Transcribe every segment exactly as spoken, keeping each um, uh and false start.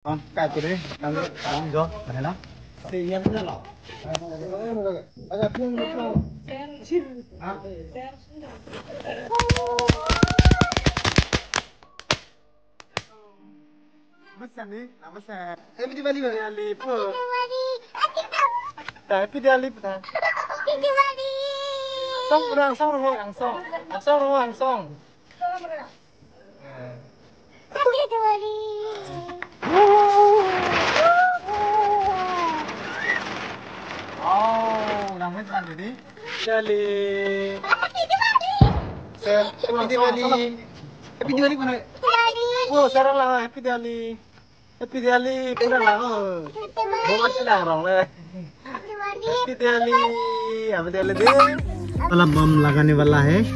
Kong, kai tu deh, kang, kang jo, mana na? Si yang mana lo? Ada pun lo. Ha? Masa ni, nama sa? Happy Diwali, Bang. Diwali po. Happy Diwali. Ta, Happy Diwali po ta. Happy Diwali. Song, rang song, rang song. Song, rang song. Happy Diwali. Oh, nang met man tadi. Diwali. Happy Diwali. Sir, Happy Diwali. Happy Diwali, mana? Diwali. Oh, sarang lang, Happy Diwali. Happy Diwali, pulang lang, oh. Happy Diwali. Bukan sila orang le. Happy Diwali. Happy Diwali. Happy Diwali deh. Wala bom lagane wala hai.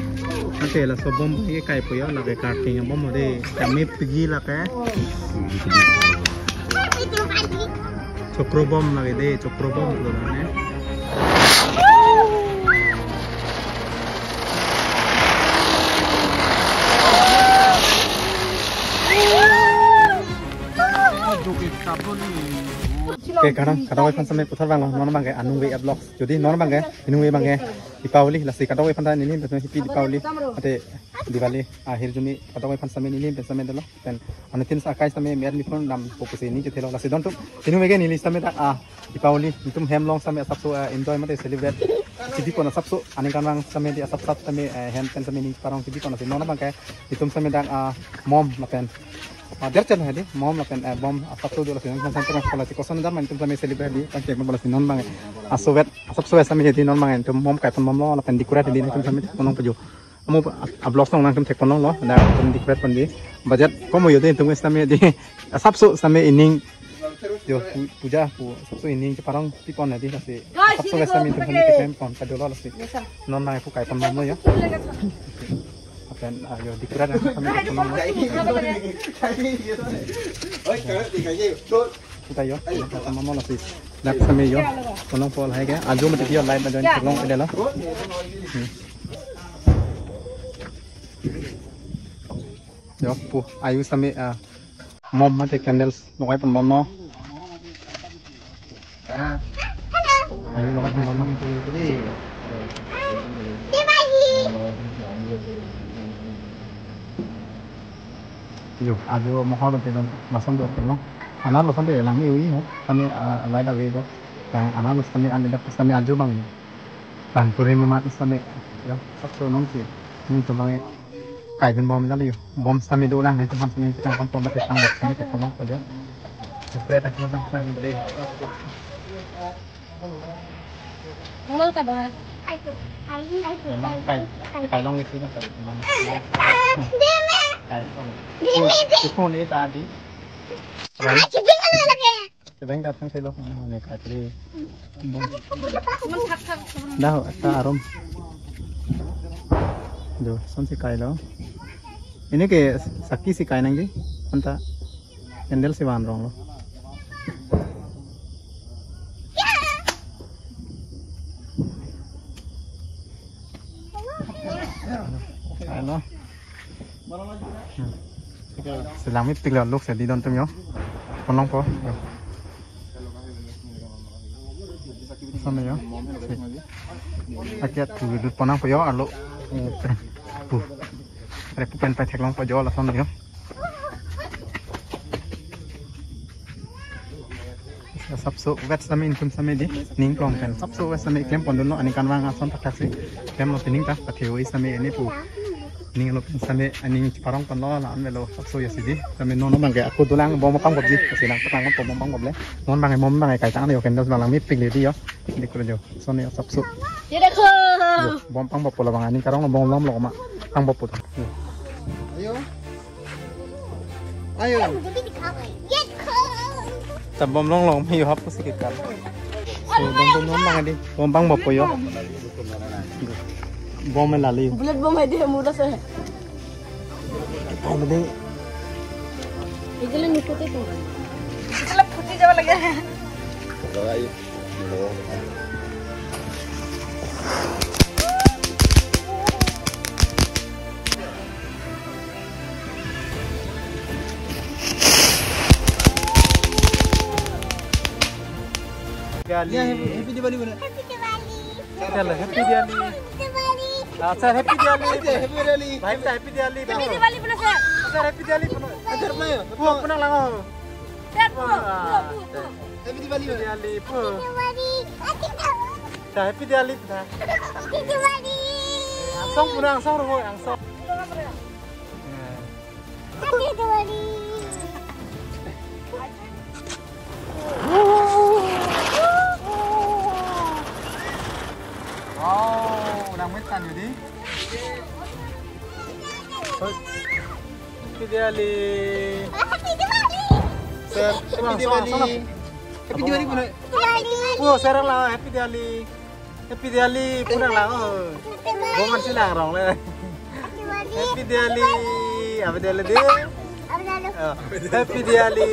Ante laso bom ye kai po yo, lake karting bom de. Kami pergi lake. Happy Diwali. Chokro bom lake de, chokro bom lo ne. Oke, kadang, kadang oi aphan sampai putar bang lo, non bang ke anung we vlogs. Jadi non bang ke, inung we bang ke, Deepavali, lasi kadang oi aphan ta neli, betul Happy Deepavali, ate Diwali, ahir juni, kadang oi aphan sampai neli, betul sampai dolo. Then, anu tin sa kai sampai mer ni phone dam, fokus ini, jete lo, lasi don tu, inung we ke neli sampai ta, ah, Deepavali, itum hem along sampai asapso, ah, enjoy mate celebrate. Sidi pon asapso, aning kanvang sampai di asap sap sampai, eh, hem pen sampai ning parong sidi pon asi non bang ke, itum sampai dak, ah, mom lapen. Ah, der chen hadi, mom lapen, eh, bom asapso dolo si non sampai pon pon lasi koson dar man itum sampai celebrate di, kan cek pon lasi non bang. Aso vet, asapso vet sampai di non bang, itum mom kai pon mom lo, lapen decorate di itum sampai pon nong peju. Amu a-, a-vlogs nong nangtum thek pon nong lo, da itum decorate pon di. Budget kom yo de itum sampai di. Asapso sampai ining. Yo, pu-, puja pu, asapso ining cheparong pi pon di lasi. Asapso vet sampai itum sampai keklem pon, kadolo lasi. Non nang pu kai pon mom lo yo. Apen, ah, yo, decorate sampai kai pon mom lo. Kita yo, kai pon mom lo lasi. Dak sampai yo. Pon nong pol hai ke. Ajo mati yo light ajo theklong ide lo. Hmm. Yo, pu, ayu sampai, ah, mom mate candles logai pon mom no. Ayu logai pon mom no. Yo, ajo mohol te don, lason do no. Anak lason te lang ni ui ho. Kami, ah, light ave do. Yang anak lason te an dak sampai ajo bang. Bang puri mama sampai. Yo, asapso nong si. Ni to bang. Kai dun bom jali yo. Bom sampai do lang, ni teman sampai kita kan pom sampai tang bom sampai kita pom ko dia. Spread aku sampai beli. Hello, ta ba. Memang kai, kai long itu kan tadi. Memang kai long. Itu ni tadi. Kebeng datang selo ne katri. Dah, ta arum. Do, son si kai lo. Ini ke saki si kai nangji. Anta candle si van rong lo. Kai lo. Hmm. Selang mepik lo lok si di don tum yo. Pon nong po. Yo. Sampai yo. Akia tu dut pon nang po yo alo. Pu. Are pu pen pai theklong po jo lason yo. Asapso vet sampai itum sampai di ning klong pen. Asapso vet sampai klem pon dun lo, aning kanvang ason thakthak si. Klem lo pining ta, pathe oi sampai ini pu. Ning lo pen sampai aning parong pon lo la an velo asapso ya sidi. Sampai non bang ke aku dolang bom pang bobji. Kasi nang petang bom pang bob le. Non bang mom bang kai tang yo candles bang lang mepik le di yo. Di kuro jo. Son yo asapso. Ye dekho. Yo, bom pang bob po la bang aning karong bom lom lo ma. Pang bob po. Yo. Ayo. Ayo. Ta bom long long me yo hap si kita. So, bom bom bom bang di. Bom bang bom po yo. Bom me lali. Bullet bom hai dia mula se. Kita bede. Ikele nukute tu. Ikele phuti jaba lage. Diwali. Ya, happy, happy Diwali, bro. Happy Diwali. Sir, happy Diwali. Happy Diwali. Ah, sir, happy Diwali. Happy Diwali. Bhai, sir, happy Diwali. Happy Diwali, bro, sir. Sir, happy Diwali, bro. Sir, bro. Pu, pu nanglang ho. Sir, pu, pu, pu, pu. Happy Diwali, bro. Happy Diwali, pu. Happy Diwali. Sir, happy Diwali, sir. Happy Diwali. Angsong pu nang, angsong ro, angsong. Happy Diwali. Wow, nangmetan, Yudi. Happy Diwali. Happy Diwali. Sir, happy Diwali. Happy Diwali, bro. Diwali. Oh, sir, lang, happy Diwali. Happy Diwali pu nanglang ho. Bom ansi lang rong le. Happy Diwali. Happy Diwali. Happy Diwali de. Oh, happy Diwali.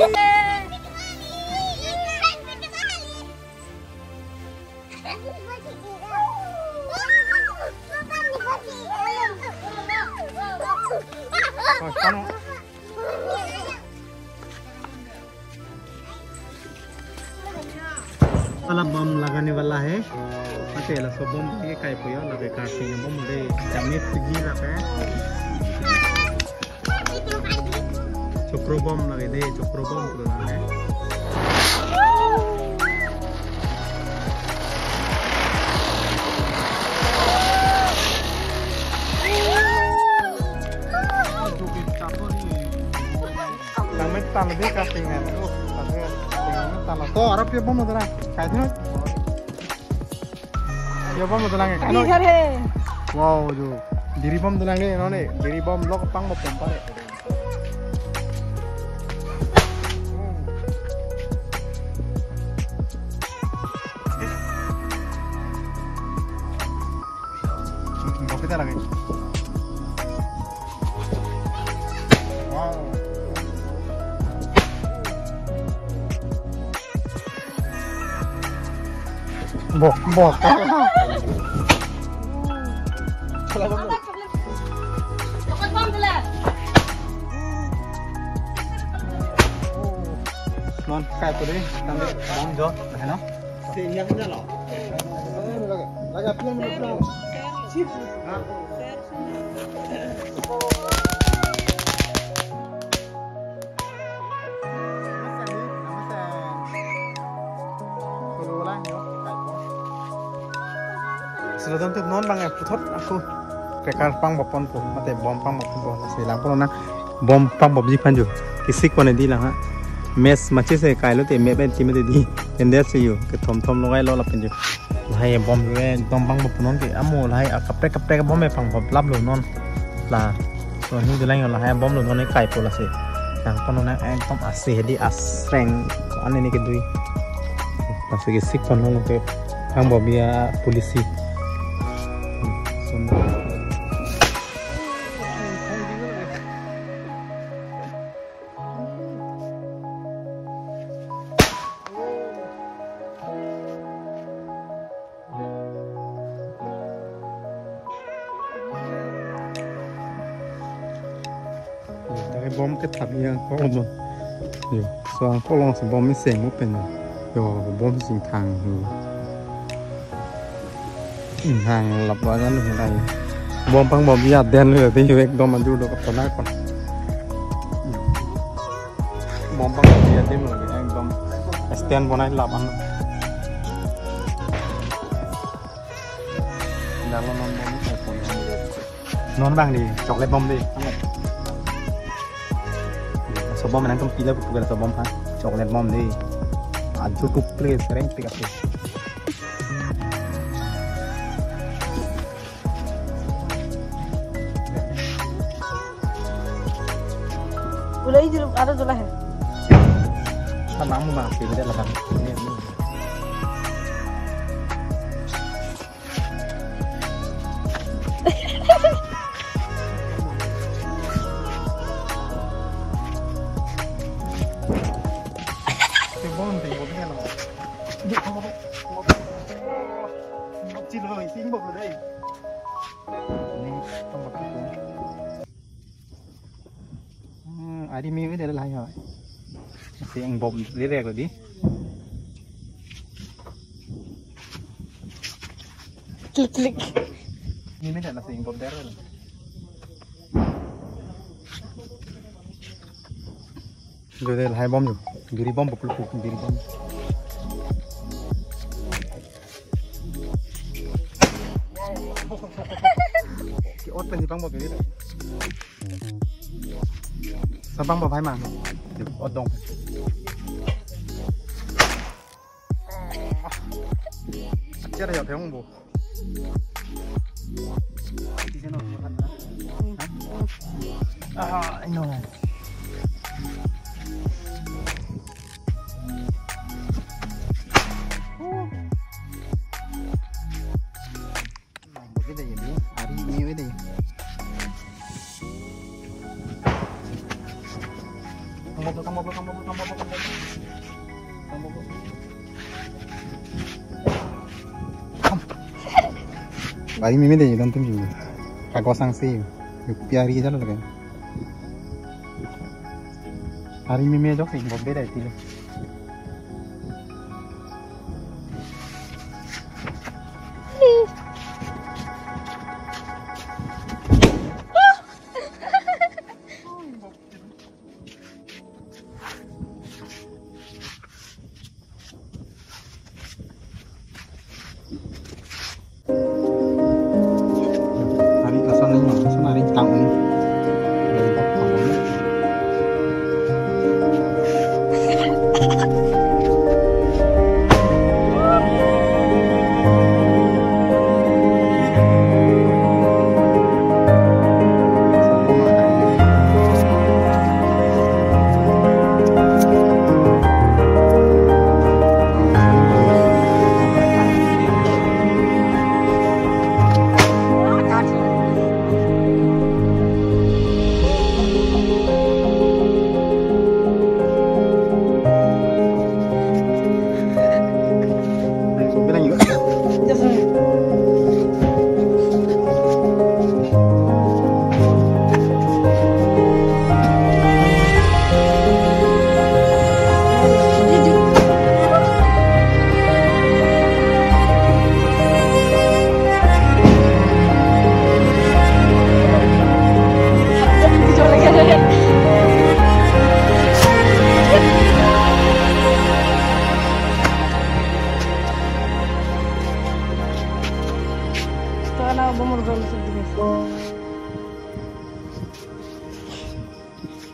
Oh, kano. Wala bom lagane wala hai. Mate laso bom ke kai puyo, lake Karsing bom de, jamit sigi lake. Chokro bom lake de, chokro bom pulo lake. Nangmetan lo de Karsing ne. Nangmetan lo. To, arap pia bom lo de na. Kai thino. Pia bom lo de lang. Kano. Sir he. Wow, jo. Diri bom de lang de, no ne. Diri bom lok pang bom pare. Bom kita lagi. Wow. Bok, bok. Salah bom. Non kai puri, kami bom jo, hai no? Senior kita lo. Lagi, lagi, lagi. Selamat non bang ya puthot aku. Pekar pang bapon po, mate bom pang bapon po. Selang pon na bom pang bapji phan jo. Kisik pon di lang ha. Mes machi se kailo te me ben ti mate di. Endes se yo. Kethom thom logai lo lapen jo. Lahai bom ke ekdom bang bom non ke amo lahai kaprek kaprek bom e pang bom lap lo non. La so ni de lang yo lahai bom lo non kai po lasi. Yang pon non ekdom ase hedi asreng. Ane ni kedui. Lasi kisik pon non ke pang bom ya polisi. So, Tangke bom kethap yang kok lo. Yo, so ang kolong si bom seng mo pen. Yo, bom sing thang. Inghang lap lo ajan lo hinai. Bom pang bom ya den lo de yo ekdom anju do kap tonai pon. Bom pang bom ya den lo ekdom. Stand bonai lap an. Dalo non bom ni pon. Non bang di chocolate bom di. So bom nang tum pila pupukan so bom ha. Chocolate bom di. Anju tu play sereng pik ape. Ulai jiluk ada tu lah. Sama mu bang, pilih dah lah bang. Ini, ini. Hmm, ari mi mi dere lahai ho. Si ang bom dere ko di. Klik, klik. Ini dah nasi ingkop der. Jodel hai bom jo. Biri bom, bupul bupul, biri bom. Ki ot pen jipang bom biri. Sabang bom hai mang. Ot dong. Siar ya, pheong bo. Ah, ino. Bukit aja dulu, hari ini aja. Kamu, kamu, kamu, kamu, kamu, kamu, kamu. Bari meme dei, don tum ju. Kagosang si. Yu pi ari jalo lagi. Ari meme jok si, bom beda itu. Ari lason nang, lason ari tang un.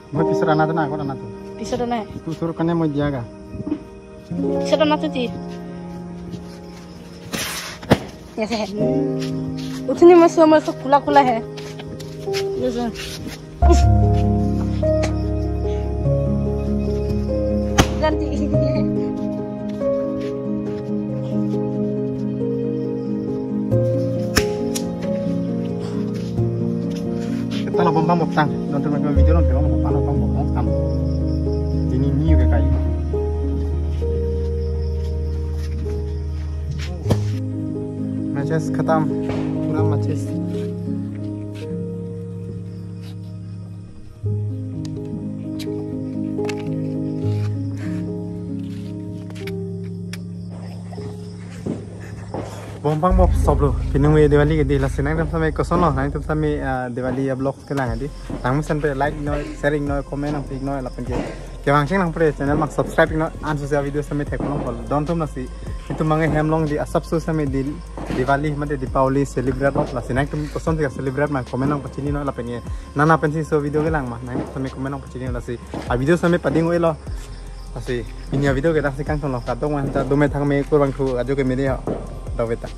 Moi piso rana tu na, ako rana tu. Piso rana hai. Tu sur kane moi diya ga. Piso rana tu ti. Aisa hai. Utni mas mas kula kula hai. Aisa. Ganti. Kita lo bom bom tang. Nonton lagi video nonton bom bom bom tang. Ini new ke kai. Matches khatam. Pura matches. Bom bom bom soblo. Pinung we Diwali ke di, lasi nangtum sami koson lo, nangtum sami, ah, Diwali a-vlog kelang di. Nangmesen pen like noi, sharing noi, comment nangpi noi, lapen ke kevang cheng nang pen channel mak subscribe noi, anso si video sami thek long pol. Don tum lasi. Itum mange hem long di asap su sami di Diwali mate Deepavali celebrate lo, lasi nangtum koson si celebrate ma comment nang pachini noi, lapen ke nana pensi so video kelang ma, nangtum sami comment nang pachini lasi. A video sami pading we lo. Lasi, ini a video ke dak si kangton lo, kadokave ta dome thangme kurang thu ajo ke mede ho. Doveta.